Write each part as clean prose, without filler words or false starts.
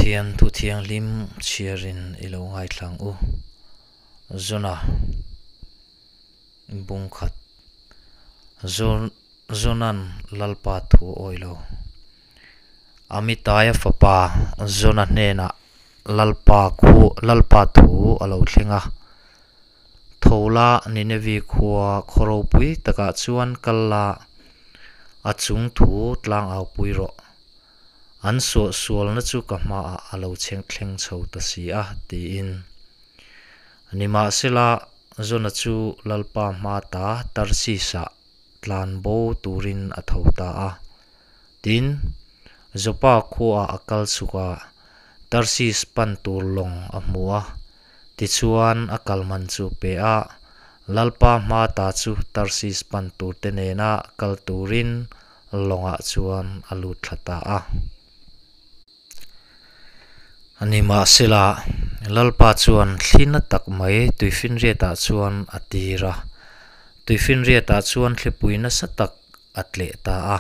Pathian thu thianghlim chhiarin i lo ngaithla ang u. Zona bung khat Zonan Lalpa thu awi lo. Amitaia fapa Zona hnenah Lalpa khu Lalpa thu a lo thleng a. Thola Ninevi khua khaw ropui takah chuan kal la a chung thu tlang au pui rawh. An suah sualna chu ka hmaah a lo chheng thleng chho ta si a, tiin. Nimahsela, Jona chu Lalpa hma ta Tarsis-ah tlan bo turin a tho ta a. Tin, Joppa khuaah a kal chhuk a, Tarsis pan tur lawng a hmu a. Tichuan, a kal man chu pe a, Lalpa hma ta chu Tarsis pan turte nena kal turin lawngah chuan a lut thla ta a. Nimahsela, Lalpa chuan thli na tak mai tuifinriatah chuan a tir a. Tuifinriatah chuan thlipui nasa tak a tleh ta a.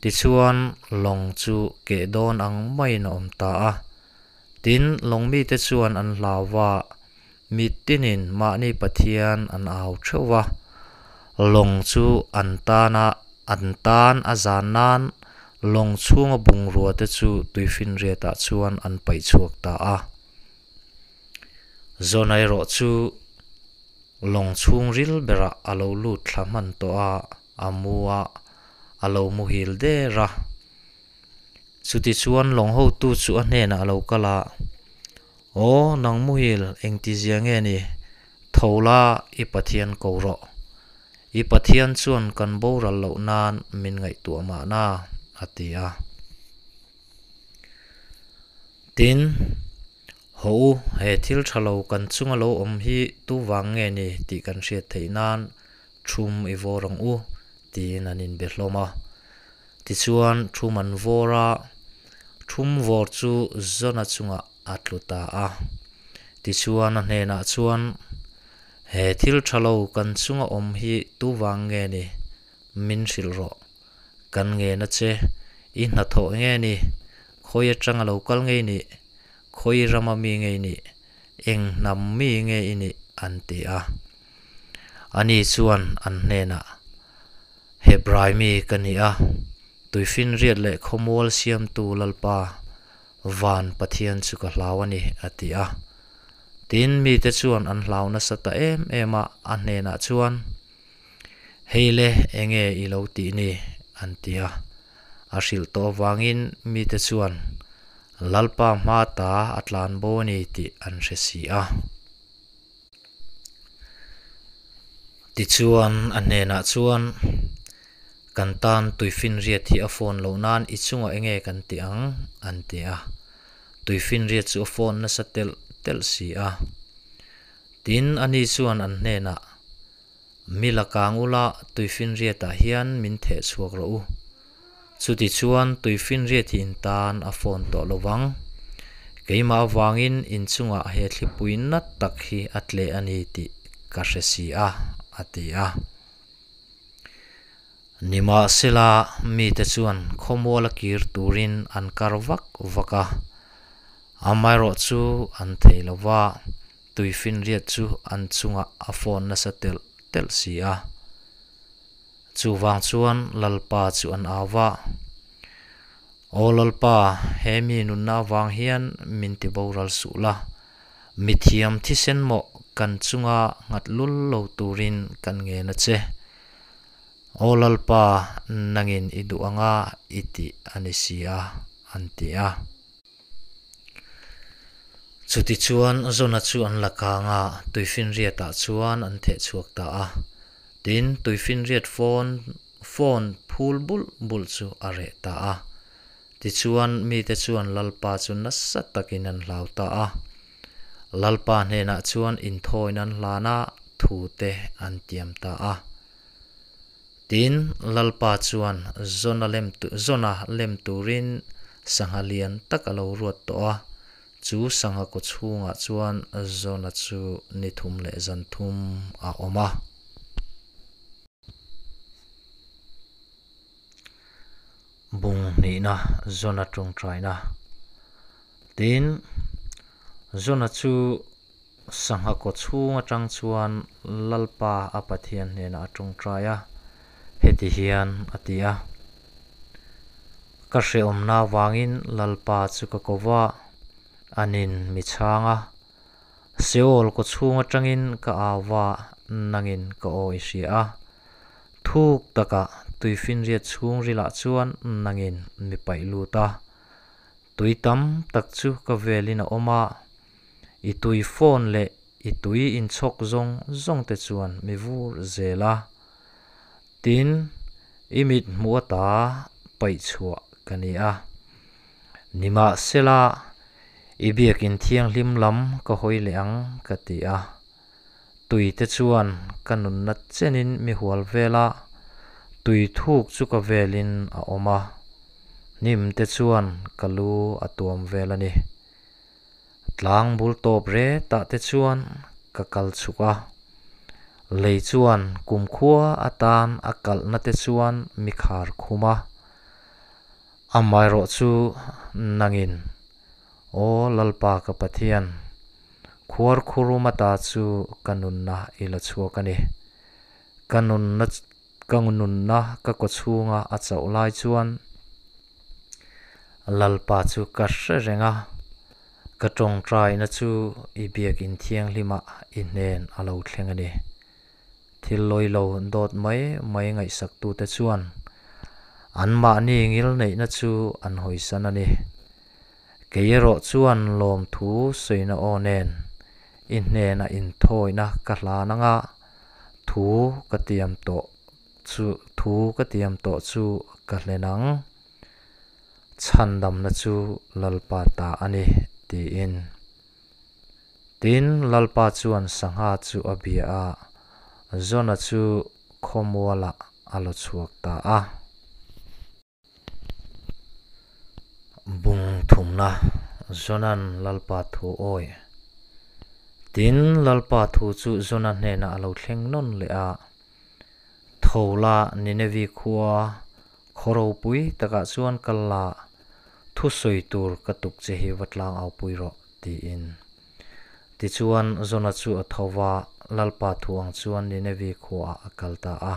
Tichuan, lawng chu keh dawn ang maiin a awm ta a. Tin, lawng mite chuan an hlau va, mi tinin mahni Pathian an au theuh va. Lawng chu an tana an tan a zan nan lawng chhunga bungrua te chu tuifinriatah chuan an paih chhuak ta a. Zona erawh chu lawng chhungril berah a lo lut thla hman tawh a, a mu a, a lo muhil der a. Chutichuan lawng hotu chu a hnenah a lo kal a, Aw, nang muhil, engtizia nge ni? Tho la, i Pathian ko rawh. I Pathian chuan kan boral loh nan min ngaihtuah mahna, a ti a. Tin, Haw u, he thil tha lo kan chunga lo awm hi tu vang nge ni tih kan hriat theih nan thum i vawr ang u, tiin an inbe hlawm a. Tichuan, thum an vawr a, thum vawr chu Zona chungah a tlu ta a. Tichuan a hnenah chuan, He thil tha lo kan chunga awm hi tu vang nge ni? Min hrilh rawh. Kan ngen a che, i hnathawh nge ni? Khawi atanga lo kal ngei nih? Khawi rama mi ngei nih? Eng hnam mi nge i nih? an ti a. Ani chuan an hnenah, Hebrai mi ka ni a, tuifinriat leh khawmual siamtu Lalpa, van Pathian chu ka hlau a ni, a ti a. Tin, mite chuan an hlau nasa ta em em a, a hnenah chuan, Hei le, enge i lo tih ni? an ti a. A hrilh tawh avangin mite chuan Lalpa hma ta a tlan bo a ni tih an hre si a. Tichuan, a hnenah chuan, Kan tan tuifinriat hi a phone loh nan i chungah enge kan ti ang? an ti a. Tuifinriat chu a phone nasa telh telh si a. Tin, ani chuan an hnenah, Mi la kang ula, tuifinriatah hian min theh chhuak rawh u. Chutichuan, tuifinriat hi in tan a fawn tawh lo vang. Keimah avangin in chungah he thlipui nat tak hi a tleh a ni tih ka hre si a, a ti a. Nimahsela, mite chuan khawmuala kir turin an kar vak vak a, amaherawhchu an thei lo va. Tuifinriat chu an chungah a fawn nasa telh telh si a. Chuvang chuan Lalpa chu an au va, Aw Lalpa, he mi nunna avang hian min ti boral suh la, mithiam thisen mawh kan chunga nghat lul lo turin kan ngen a che. Aw Lalpa, nangin i duh anga i tih a ni si a, an ti a. Chutichuan Zona chu an la kang a, tuifinriatah chuan an theh chhuak ta a. Tin, tuifinriat phone phone phul bulh bulh chu a reh ta a. Tichuan, mite chuan Lalpa chu nasa takin an hlau ta a. Lalpa hnenah chuan inthawiin an hlan a, thute an tiam ta a. Tin, Lalpa chuan Zona lem Zona lem turin sangha lian tak a lo ruat tawh a, chu sangha kaw chhungah chuan Zona chu ni thum leh zan thum a awm a. Bung hnihna Zona tawngtaina. Tin, Jona chu sangha kaw chhung atang chuan Lalpa a Pathian hnenah a tawngtai a, heti hian a ti a, Ka hrehawmna avangin Lalpa chu ka ko va, anin mi chhang a, Seol kaw chhung atangin ka au va, nangin ka aw i hria a. Thuk takah tuifinriat chhungrilah chuan nangin mi paih lut a. Tui tam tak chu ka velin a awm a, i tui phone leh i tui inchhawk zawng zawng te chuan mi vur zel a. Tin, i mit hmuh ata paih chhuah ka ni a. Nimahsela, i biakin thianghlim lam ka hawi leh ang ka ti a. Tui te chuan ka nunna chenin mi hual vel a, tui thuk chu ka velin a awm a, hnim te chuan ka lu a tuam vel a ni. Tlang bul tawp retah te chuan ka kal chhuk a, lei chuan kumkhua atan a kalhna te chuan mi khar khum a. Amaherawh chu nangin, Aw Lalpa ka Pathian, khuar khurum ata chu ka nunna i la chhuak a ni. Ka nunna ka nunna ka kawchhunga a chauh lai chuan Lalpa chu ka hre reng a, ka tawngtaina chu i biakin thianghlimah i hnen a lo thleng a ni. Thil lawi lo dawt mai mai ngaihsaktute chuan anmahni ngil neihna chu an hawisan a ni. Kei erawh chuan lawmthu sawina aw nen i hnena inthawina ka hlan anga thu ka tiam tawh chu thu ka tiam tawh chu ka hlen ang. Chhandamna chu Lalpa ta a ni, tiin. Tin, Lalpa chuan sangha chu a bia a, Jona chu khawmualah a la chhuak ta a. Bung thumna, Jona'n Lalpa thu awi. Tin, Lalpa thu chu Jona hnenah a lo thleng nawn leh a, Tho la, Ninevi khua khaw ropui takah chuan kal la, thu sawi tur ka tuk che hi va tlang au pui rawh, tiin. Tichuan, Jona chu a tho va, Lalpa thu ang chuan Ninevi khuaah a kal ta a.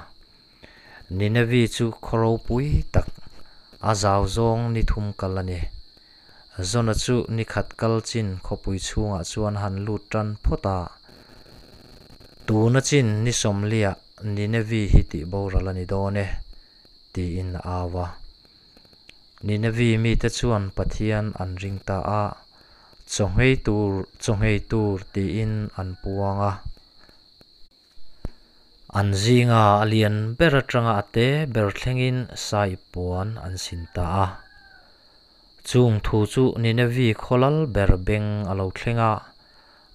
Ninevi chu khaw ropui tak, a zau zawng ni thum kal a ni. Jona chu ni khat kal chin khawpui chhungah chuan han lut tan phawt a. Tuna chin ni sawmliah Ninevi hi tih boral a ni dawn e, tiin a au a. Ninevi mite chuan Pathian an ring ta a, chaw nghei tur chaw nghei tur tiin an puang a. An zinga a lian ber atanga a te ber thlengin sai puan an sin ta a. Chung thu chu Ninevi khaw lal ber beng a lo thleng a,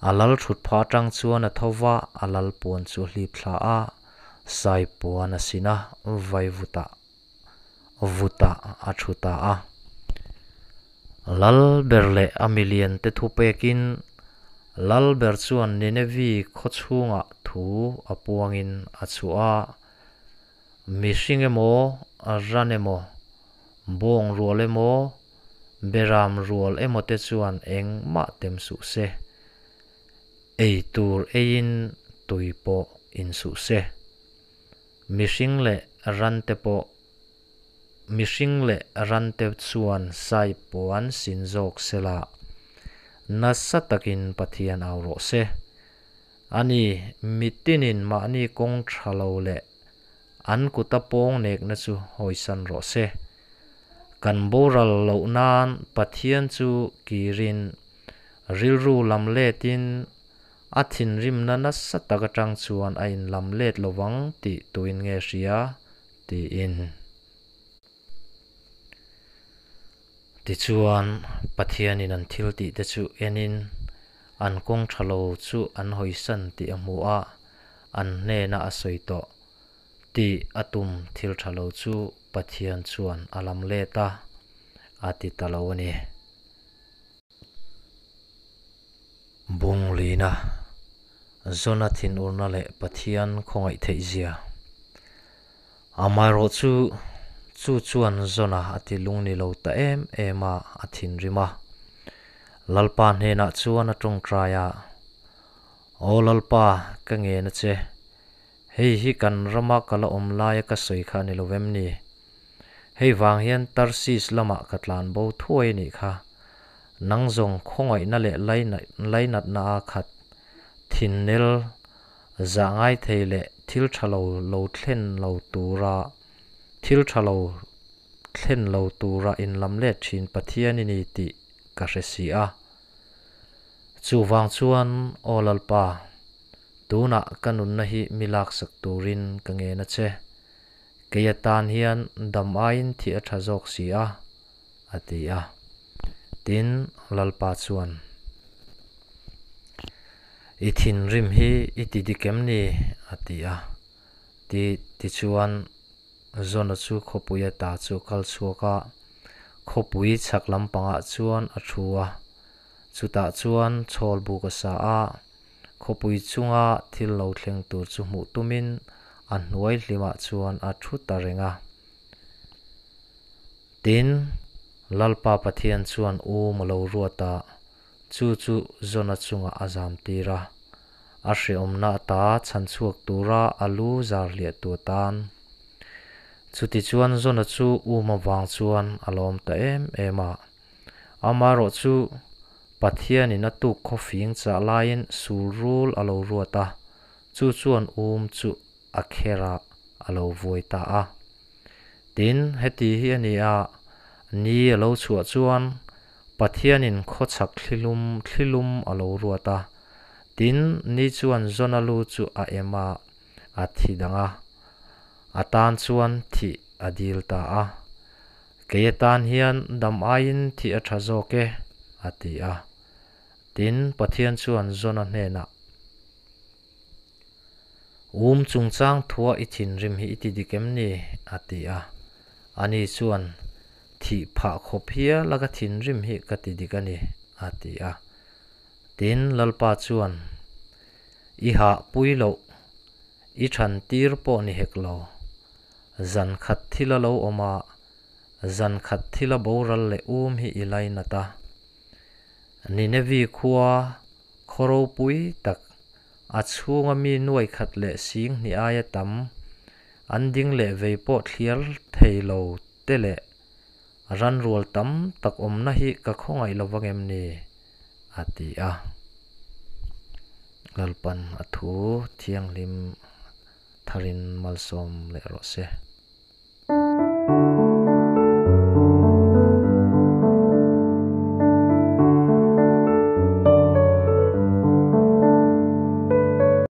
a lal thut phah atang chuan a tho va, a lal puan chu a hlip thla a, sai puan a sin a, vai vutah vutah a thu ta a. Lal ber leh a milian te thu pekin lal ber chuan Ninevi khaw chhungah thu a puangin a chhuah a, mihring emaw, ran emaw, bawng rual emaw, beram rual emaw te chuan engmah tem suh se, ei tur eiin tui pawh in suh se. Mihring leh rante pawh Mihring leh rante chuan sai puan sin zawk sela, nasa takin Pathian au rawh se. Ani, mitinin mahni kawng tha lo leh an kuta pawng nekna chu hawisan rawh se. Kan boral loh nan Pathian chu kirin, rilru lam letin A thinrimna nasa tak atang chuan a inlam let lovang tih tuin nge hria? tiin. Tichuan, Pathianin an thil tihte chu enin an kawng tha lo chu an hawisan tih a hmu a, an hnena a sawi tawh tih a tum thil tha lo chu Pathian chuan a lam let a, a ti ta lo a ni. Bunglina, Jona thinurna leh Pathian khawngaih theih zia. Amaherawh chu, chu chuan Jona a ti lung ni lo ta em em a, a thinrim a. Lalpa hnenah chuan a tawngtai a, Aw Lalpa, ka ngen a che. Hei hi kan rama ka la awm laia ka sawi kha a ni lo vem ni? Hei vang hian Tarsis lamah ka tlan bo thuai a nih kha. Nang zawng khawngaihna leh lainatna a khat thinnel zah ngai thei leh thil tha lo lo thlen lo tura thil tha lo thlen lo tura inlam let thin Pathian i ni tih ka hre si a. Chuvang chuan Aw Lalpa, tunah ka nunna hi mi laksak turin ka ngen a che. Kei atan hian dam aiin thih a tha zawk si a, a ti a. Tin, Lalpa chuan, I thinrim hi i ti dik em ni? a ti a. Ti tichuan Zona chu khawpui ata chu a kal chhuak a, khawpui chhak lampangah chuan a thu a. Chutah chuan chhawl buk a sa a, khawpui chunga thil lo thleng tur chu hmuh tumin a hnuai hlimah chuan a thu ta reng a. Tin, Lalpa Pathian chuan um a lo ruat a, chu chu Zona chungah a zam tir a, a hreawmna ata chhan chhuak tura a lu zar hliahtu atan. Chutichuan Zona chu um avang chuan a lawm ta em em a. Amaherawh chu Pathianin a tuk khawfing chah laiin sul rul a lo ruat a, chu chuan um chu a kher a, a lo vuai ta a. Tin, heti hi a ni a, ni a lo chhuah chuan Pathianin khawchhak thlilum thlilum a lo ruat a. Tin, ni chuan Jona lu chu a em a, a thi dang a, a tan chuan thih a dil ta a. Kei atan hian dam aiin thih a tha zawk e, a ti a. Tin, Pathian chuan Jona hnenah, Um chungchang thua i thinrim hi i ti dik em ni? a ti a. Ani chuan, Thih phah khawp hial a ka thinrim hi ka ti dik a ni, a ti a. Tin, Lalpa chuan, I hah pui loh, i than tir pawh ni hek lo. Zan khat thil a lo awm a, zan khat thil a boral leh um hi i lainat a. Ninevi khua khaw ropui tak, a chhunga mi nuai khat leh sing hnih aia tam an ding leh vei pawh thliar thei lo te leh ranrual tam tak awmna hi ka khawngaih lo vang em ni? a ti a. Lalpan a thu thianghlim tharin malsawm leh rawh se.